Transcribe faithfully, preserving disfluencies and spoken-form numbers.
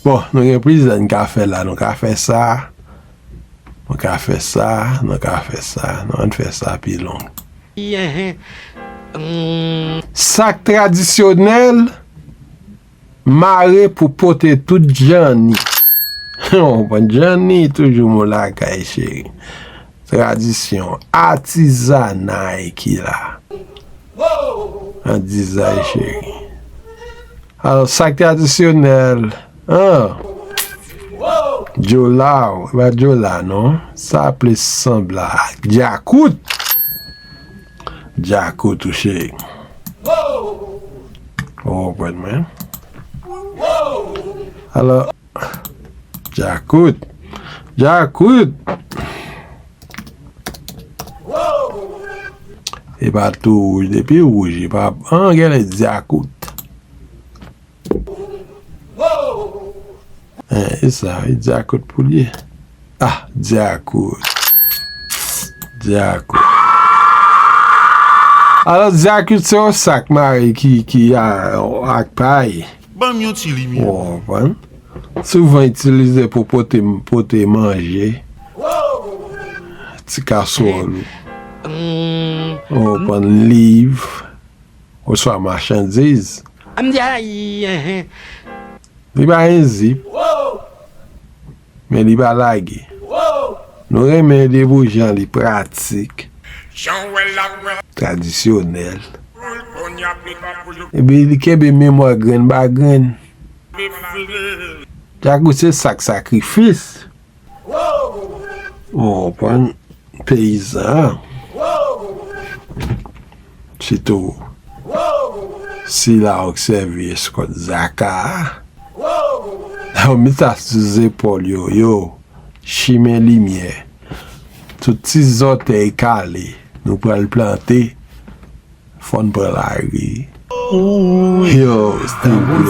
Bon, nou gen plizyè n ka fè la. Nou ka fè sa. Nou ka fè sa. Nou ka fè sa. Nou ann fè sa pi long. Sak tradisyonèl, mare pou pote tout djanni. Ou konprann, djanni toujou mo lakay, cheri. Tradisyon, atizanay ki la. Atizanay, cheri. Alò, sak tradisyonèl, an? Djola, w, e pa djola, non. Sa plis sanble ak djakout. Djakout, ou cheri. Ou konprann mwen? Alò, djakout. Djakout. E pa tou wouj, depi wouj, e pa, an, genlè djakout. Eh, e sa, e dyakout pou l ye. Ah, dyakout. Dyakout. Alò, dyakout se yon sak mare ki, ki a, ak pay. Ban m yon ti limyè. Ou konprann? Souvan itilize pou pote, pote manje. Ti kaswòl ou. Ou konprann, liv. Oswa machandiz. M di, ay, enhen. Li pa gen zip. Men li pa lage. Nou renmen de boujan li pratik. Tradisyonèl. Epi li kenbe memwa grenn pa grenn. Djakout se sak sakrifis. Ou konprann, peyizan an. Sitou sila yo k sèvi eskòt zaka a. Yo met sa sou zepòl yo, yo, chimen limyè. Tout ti zòtèy kale, nou pral plante. Fò n pran lari. Yo, still good.